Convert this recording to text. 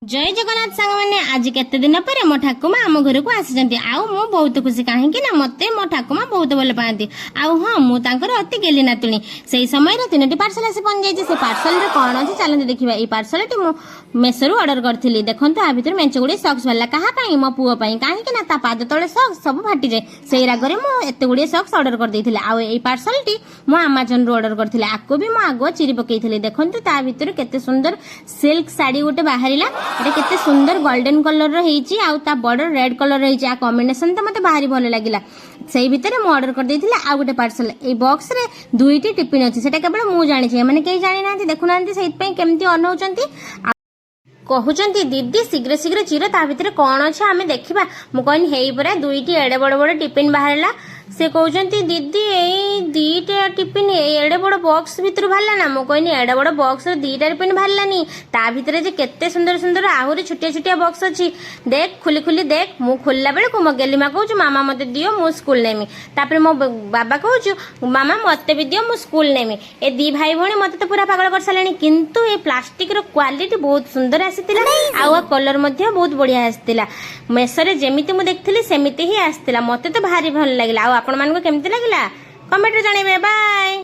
ଜୟ ଜଗନ୍ନାଥ ସାଙ୍ଗମାନେ। ଆଜି କେତେ ଦିନ ପରେ ମୋ ଠାକୁମା ଆମ ଘରକୁ ଆସିଛନ୍ତି ଆଉ ମୁଁ ବହୁତ ଖୁସି, କାହିଁକି ନା ମତେ ମୋ ଠାକୁମା ବହୁତ ଭଲ ପାଆନ୍ତି ଆଉ ହଁ, ମୁଁ ତାଙ୍କର ଅତି ଗେଲି ନାତୁଣୀ। ସେଇ ସମୟରେ ତିନୋଟି ପାର୍ସଲ ଆସି ପହଞ୍ଚିଯାଇଛି। ସେ ପାର୍ସଲରେ କଣ ଅଛି, ଚାଲନ୍ତୁ ଦେଖିବା। ଏଇ ପାର୍ସଲଟି ମୁଁ ମେସୋରୁ ଅର୍ଡର କରିଥିଲି। ଦେଖନ୍ତୁ, ଆ ଭିତରୁ ମେଞ୍ଚେ ଗୁଡ଼ିଏ ସକ୍ସ ବାହାରିଲା। କାହା ପାଇଁ? ମୋ ପୁଅ ପାଇଁ। କାହିଁକି ନା ତା ପାଦ ତଳେ ସକ୍ସ ସବୁ ଫାଟିଯାଏ। ସେଇ ରାଗରେ ମୁଁ ଏତେ ଗୁଡ଼ିଏ ସକ୍ସ ଅର୍ଡର କରିଦେଇଥିଲି। ଆଉ ଏଇ ପାର୍ସଲଟି ମୁଁ ଆମାଜନରୁ ଅର୍ଡର କରିଥିଲି। ଆକୁ ବି ମୁଁ ଆଗୁଆ ଚିରି ପକେଇଥିଲି। ଦେଖନ୍ତୁ, ତା ଭିତରୁ କେତେ ସୁନ୍ଦର ସିଲ୍କ ଶାଢୀ ଗୋଟେ ବାହାରିଲା। ଏଟା କେତେ ସୁନ୍ଦର ଗୋଲ୍ଡେନ କଲରର ହେଇଛି ଆଉ ତା ବର୍ଡର ରେଡ୍ କଲର ହେଇଛି। ଆ କମ୍ବିନେସନ ତ ମତେ ଭାରି ଭଲ ଲାଗିଲା। ସେଇ ଭିତରେ ମୁଁ ଅର୍ଡର କରିଦେଇଥିଲି ଆଉ ଗୋଟେ ପାର୍ସଲ। ଏଇ ବକ୍ସରେ ଦୁଇଟି ଟିଫିନ୍ ଅଛି। ସେଟା କେବଳ ମୁଁ ଜାଣିଛି, ଏମାନେ କେହି ଜାଣିନାହାନ୍ତି। ଦେଖୁନାହାନ୍ତି, ସେଇଥିପାଇଁ କେମିତି ଅନଉଛନ୍ତି ଆଉ କହୁଛନ୍ତି, "ଦିଦି, ଶୀଘ୍ର ଶୀଘ୍ର ଚିର, ତା ଭିତରେ କଣ ଅଛି ଆମେ ଦେଖିବା।" ମୁଁ କହିନି, "ହେଇ ପରା ଦୁଇଟି ଏଡେ ବଡ ବଡ ଟିଫିନ୍ ବାହାରିଲା।" ସେ କହୁଛନ୍ତି, "ଦିଦି, ଏଇ ଦିଟା ଟିଫିନ୍ ଏଇ ଏଡେ ବଡ ବକ୍ସ ଭିତରୁ ବାହାରିଲା ନା?" ମୁଁ କହିନି, "ଏଡେ ବଡ ବକ୍ସର ଦିଟା ଟିଫିନ୍ ବାହାରିଲାନି, ତା ଭିତରେ ଯେ କେତେ ସୁନ୍ଦର ସୁନ୍ଦର ଆହୁରି ଛୋଟିଆ ଛୋଟିଆ ବକ୍ସ ଅଛି। ଦେଖ, ଖୋଲି ଖୋଲି ଦେଖ।" ମୁଁ ଖୋଲିଲା ବେଳକୁ ମୋ ଗେଲିମା କହୁଛୁ, "ମାମା, ମତେ ଦିଅ, ମୁଁ ସ୍କୁଲ ନେମି।" ତାପରେ ମୋ ବାବା କହୁଛୁ, "ମାମା, ମତେ ବି ଦିଅ, ମୁଁ ସ୍କୁଲ ନେମି।" ଏ ଦି ଭାଇ ଭଉଣୀ ମତେ ତ ପୁରା ପାଗଳ କରିସାରିଲେଣି। କିନ୍ତୁ ଏ ପ୍ଲାଷ୍ଟିକର କ୍ୱାଲିଟି ବହୁତ ସୁନ୍ଦର ଆସିଥିଲା ଆଉ ଆ କଲର ମଧ୍ୟ ବହୁତ ବଢିଆ ଆସିଥିଲା। ମେସୋରେ ଯେମିତି ମୁଁ ଦେଖିଥିଲି, ସେମିତି ହିଁ ଆସିଥିଲା। ମତେ ତ ଭାରି ଭଲ ଲାଗିଲା। ଆଉ ଆପଣମାନଙ୍କୁ କେମିତି ଲାଗିଲା, କମେଣ୍ଟରେ ଜଣେଇବେ। ବାଏ।